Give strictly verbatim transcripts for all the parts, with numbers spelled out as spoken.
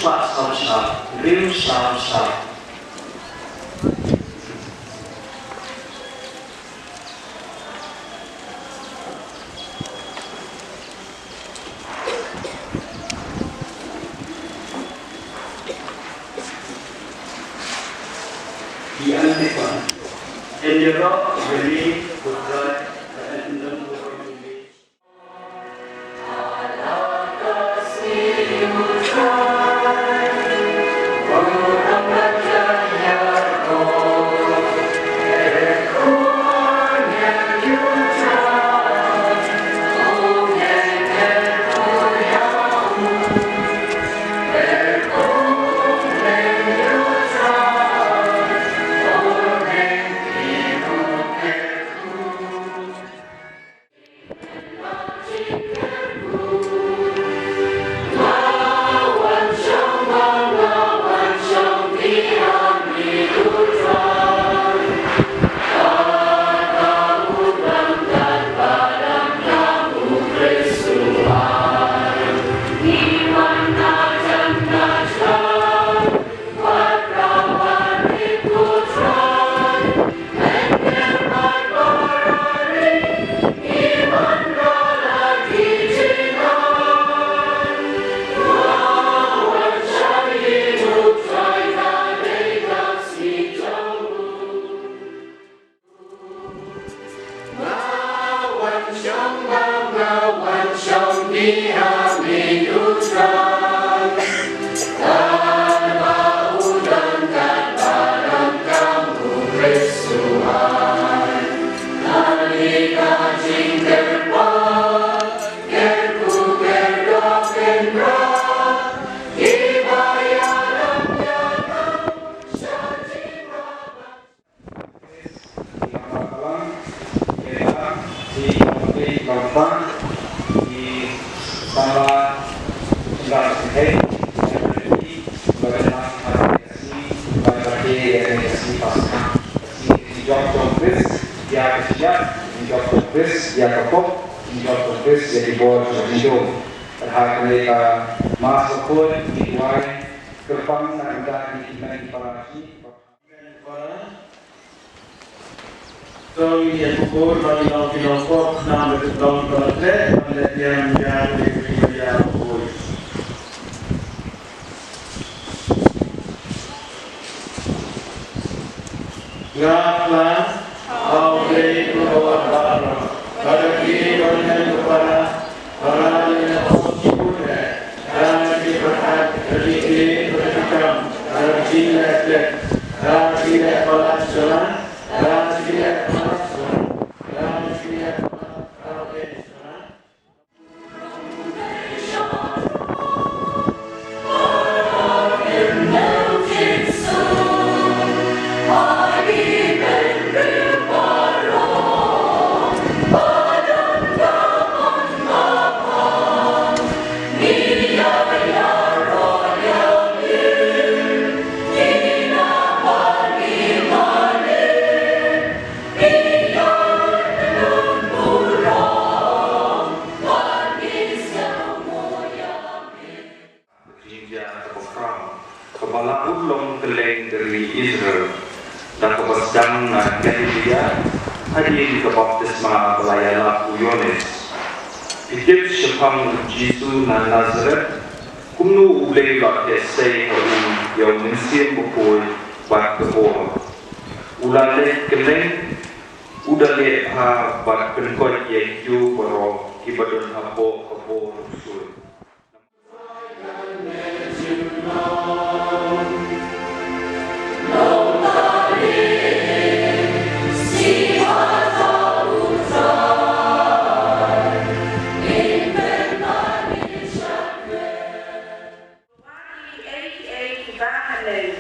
Sam sam, rim sam sam. Ki antiphon. Enjoy the reading of the Mass bakhuid, ngi duwai kyrpang na ka bynta ki hynmen ki para jong ngi. To ngin ïa kubur ba ngin long ki nongpop khnang ba kin long ki para treh ban leh biang ïa ki briew ba ïa kubur. Nga pla, ha U Blei u Kpa baroh, bad ha ki ba ïa u Kpa, bad ha ki ba ïa u Kpa, bad ha ki ba ïa u Kpa, bad ha ki ba ïa u Kpa, bad ha ki ba ïa u Kpa, bad ha ki ba ïa u Kpa, bad ha ki ba ïa u Kpa, bad ha ki ba ïa u Kpa, bad ha ki ba ïa u Kpa, bad ha ki ba ïa u Kpa, bad ha ki ba ïa u Kpa. Jingïa kaba khraw, kaba la urlong kylleng ka ri Israel, da kaba sdang na Galilea, hadien ka baptisma ba la ïalap u Ïoannis. Phi tip shaphang u Jisu na Nasareth, kumno U Blei u la khet sei ha u ïa u Mynsiem Bakhuid bad ka bor. U la leit kylleng, u da leh bha bad pynkoit ïa kito baroh kiba don hapoh ka bor u sur. Ba kiei kiei kiba ha neng,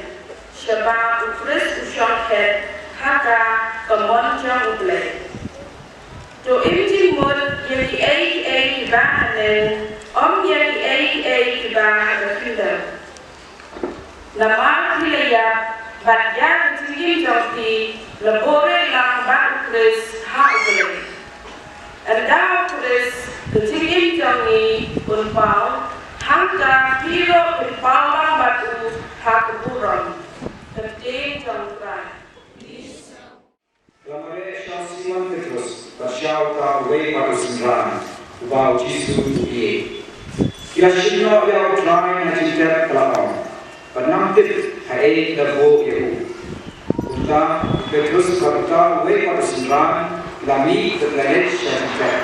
shaba u Khrist u shong khet ha ka, ka mon jong U Blei. To im jingmut ïa kiei kiei kiba ha neng, ym ïa kiei kiei kiba ha ka khyndew. Namar phi la ïap, bad ïa ka jingim jong phi la buhrieh lang bad u Khrist ha U Blei. Ynda u Khrist ka jingim jong ngi un paw, hangta phi ruh phin paw lang bad u ha ka burom. Ka ktien jong U Trai. La mareh sha u Simon Petrus bad sha uta uwei pat u synran uba U Jisu u ïeit. Ki la shim noh ïa U Trai na jingtep, ki la ong, bad ngam tip haei ki la buh ïa u. Kumta u Petrus bad uta uwei pat u synran ki la mih bad ki la leit sha jingtep.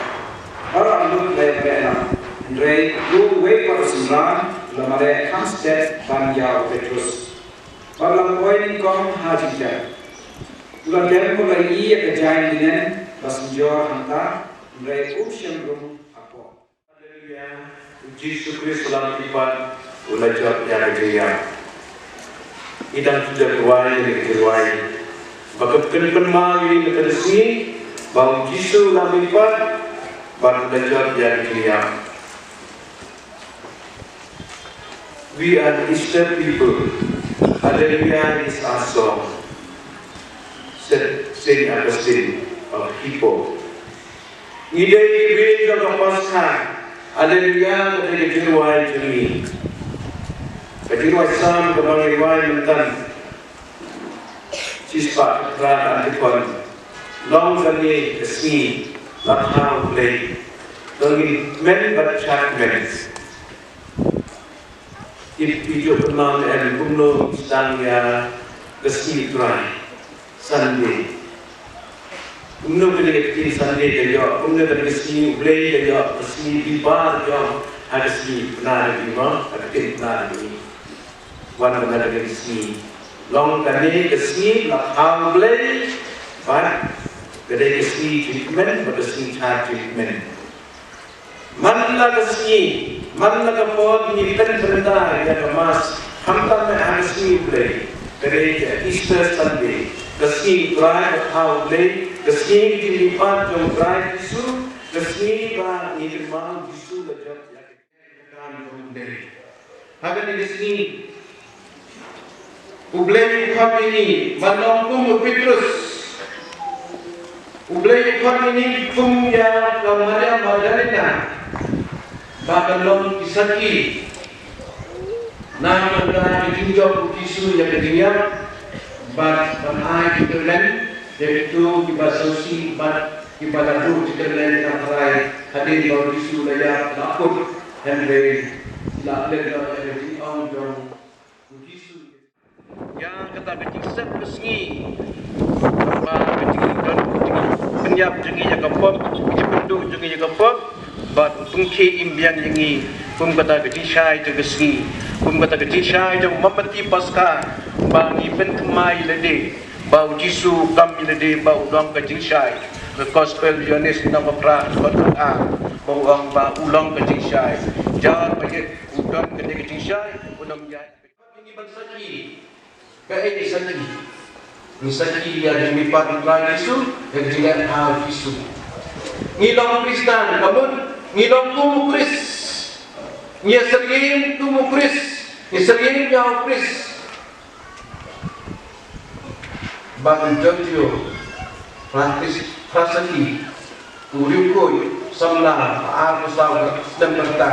Baroh arngut ki la ïamareh lang, hynrei uta uwei pat u synran u la mareh kham stet ban ïa u Petrus. Bad la poi nyngkong ha jingtep. U la dem bad u la ïohi ïa ka jaiñ linen ba synjor hangta, hynrei um shym rung hapoh. Haleluya. U Jisu Khrist u la mihpat, u la jot ïa ka jingïap. Ngi dang shu ïa duwai ïa ka jingrwai ba ka pynpynmar ïa ngi na ka sngi ba U Jisu u la mihpat bad u la jot ïa ka jingïap. We are Easter people. Hallelujah is our song, said Saint Augustine of Hippo. Ngi dei ki briew jong ka Paskha. Haleluya ka dei ka jingrwai jong ngi. Ka jingrwai Salm kaba ngi rwai mynta, shispah phra ka antiphon. Long kane ka sngi la thaw U Blei, to ngin kmen bad shah kmen. Tip ïa u kynmaw ne em kumno sdang ïa ka sngi U Trai, Sunday. Kumno kane ka ktien Sunday ka ïoh, kumno kane ka sngi U Blei ka ïoh, ka sngi bibar jong ha ka sngi Bnai Rebi mo, ha ka ktien Bnai Rebi. Wan kane ka sngi, long kane ka sngi la thaw U Blei bad ka dei ka sngi jingkmen bad ka sngi shah jingkmen. Man la ka sngi, man la ka por ngi pynbynta ïa ka Mass, khamtam ha ka sngi U Blei, ka dei ka Easter Sunday, ka sngi U Trai ba thaw U Blei, ka sngi ka jingmihpat jong U Trai Jisu, ka sngi ba ngi kynmaw Jisu la jot ïa ka kam jong U Blei. Ha kane ka sngi U Blei u khot ïa ngi ban long kum u Petrus. U Blei u khot ïa ngi kum ïa ka Maria Magdalena ba kan long ki sakhi na ka bynta ka jingjop U Jisu ïa ka jingïap bad ban ai jingkyrmen ïa kito kiba sngewsih bad kiba la duh jingkyrmen na U Trai hadien ba U Jisu la ïap, la kut, hynrei la leh noh ïa ka jingong jong U Jisu. Ïa kata ka jingsep ka sngi ba ka jingdon, ka jingpynïap jong ngi ïa ka pop, ka jingpynduh jong ngi ïa ka pop, bad u pynkhiah im biang ïa ngi kum kata ka jingshai jong ka sngi, kum kata ka jingshai jong u mombati Paskha ba ngi pynthymmai ïa lade ba U Jisu u kam ïa lade ba u long ka jingshai. Ka Gospel Ïoannis lynnong ba phra, dkhot khatphra, ba u ong ba u long ka jingshai. Jar ba ïeit u don kane ka jingshai, un ym ïaid. Ngi ban sakhi. Kaei ngi sakhi? Ngi sakhi ïa ka jingmihpat U Trai Jisu, ïa ka jingïaid ha U Jisu. Ngi long Khristan, ka mut ngi long kum u Khrist. Ngi ïasyriem kum u Khrist. Ngi syriem ïa u Khrist. Bad u Georgio Franceschi, u riewkhuid samla ba arphew saw snem ka rta,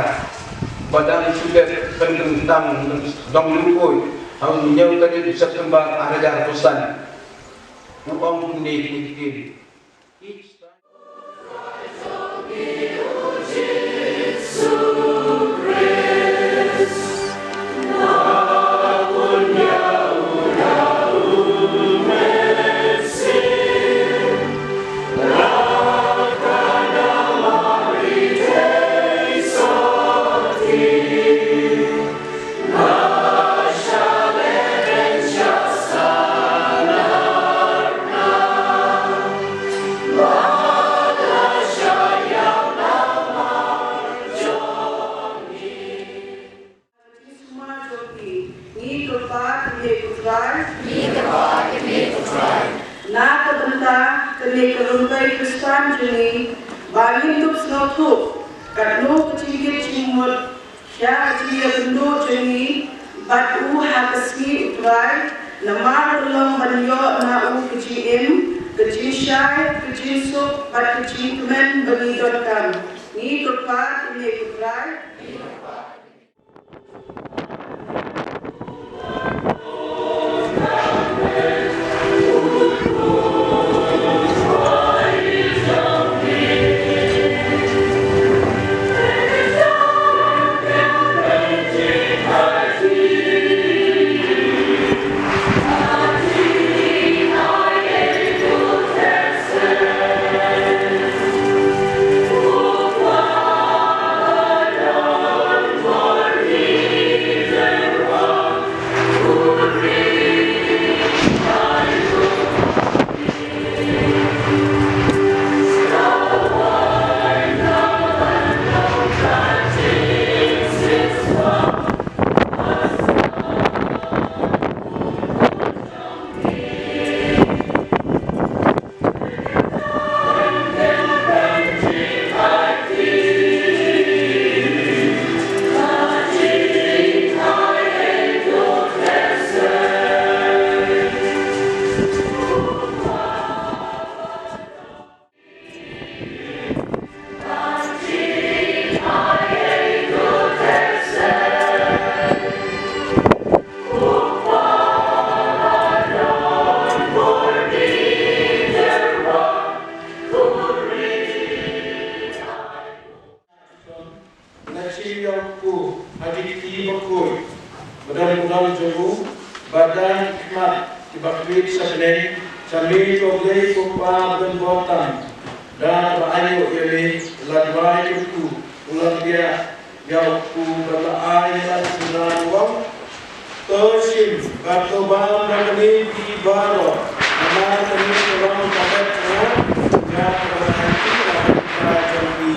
ba dang shu dep pynkyntang dong riewkhuid ha u hynñiew tarik September arhajar arphew san, u ong kumne kine ki ktien. Ngi kyrpad ïa U Trai. Ngi kyrpad ïa U Trai. Na ka bynta kane ka rympei Khristan jong ngi, ba ngin dup sngewthuh katno ka jingkit jingmut ïa ka jingïakynduh jong ngi bad u ha ka sngi U Trai, namar ka long ban ïoh na u ka jingim, ka jingshai, ka jingsuk bad ka jingkmen ba ngi donkam. Ngi kyrpad ïa U Trai. Na shim ïa u kpu ha ki kti bakhuid ba don burom jong u, ba dang khmat kiba khmih sha bneng, sha me ko Blei ko Pa ba don bor tam. Da kaba aïu ïa me la duwai ïa u kpu, u la pdiang ïa u kpu bad la ai ïa la synran u ong. To shim bad to bam da kane phi baroh, namar kane ka long ka met jong nga, ïa kaba ai phi ïa ka jong phi.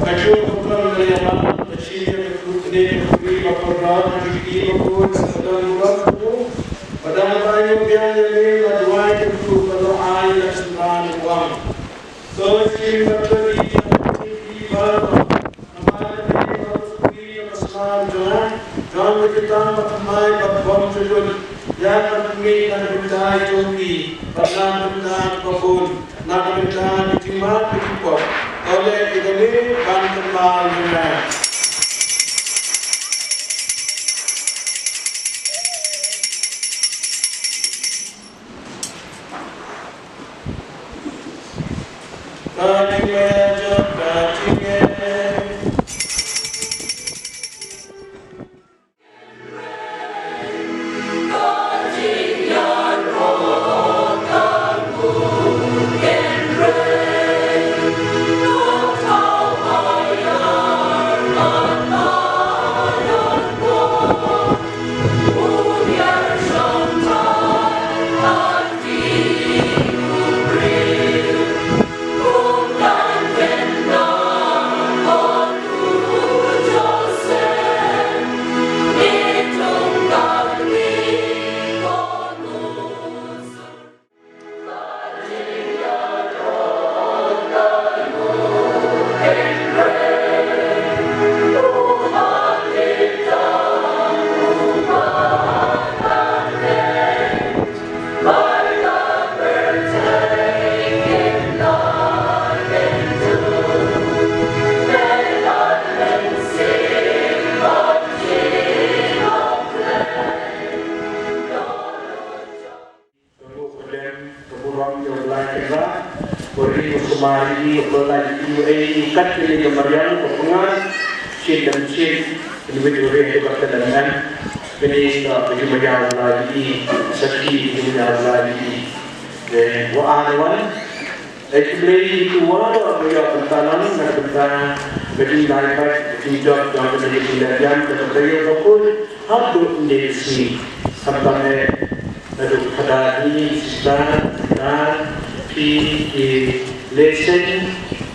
Ka jong ka burom ka ïa ma, ka shi ka kut ne ka kut ba ka burom, ka kut ba ka burom, ka burom. Ba dang ba ïoh biang ïa me, la duwai ka kut ba la ai la synran u ong. To shim bad to bam da kane phi baroh, namar kane ka long ka kut ka synran jong nga, jong ka jingtang bathymmai bad bymjukut. Ïa ka kmie na ka bynta jong phi bad na ka bynta ka bun, na ka bynta ka jingmap ka jingpop. To leh ïa kane ban kynmaw ïa nga. Ka jingeh jong ka jingeh. Ka burom ïa u Blei kynrad, ba ri u sumar ïa u, ba la ïa u ei kat kine ki mariang ba pyngan, shit dang shit, kine ki ri ka kat dang em. Kine ka ba ïa u Blei ïa, sakhi ïa u Blei ïa. Wa an wan. Ai khublei ïa u Blei ba ïa pyntalang na ka bynta ka jinglai bad ka jingjop jong kane ka jingleh ïam kaba ka ïoh bakhuid haduh ynde ka sngi. Khamtam eh naduh khadar hi sista khadar phi ki lehseng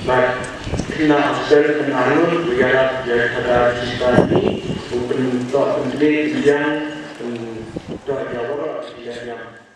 bad khynnah hostel khynnah lut ba ïarap ïa khadar sista hi u pyntoh pyntleh pynbiang pyntoh ïa waroh ki leh ïam.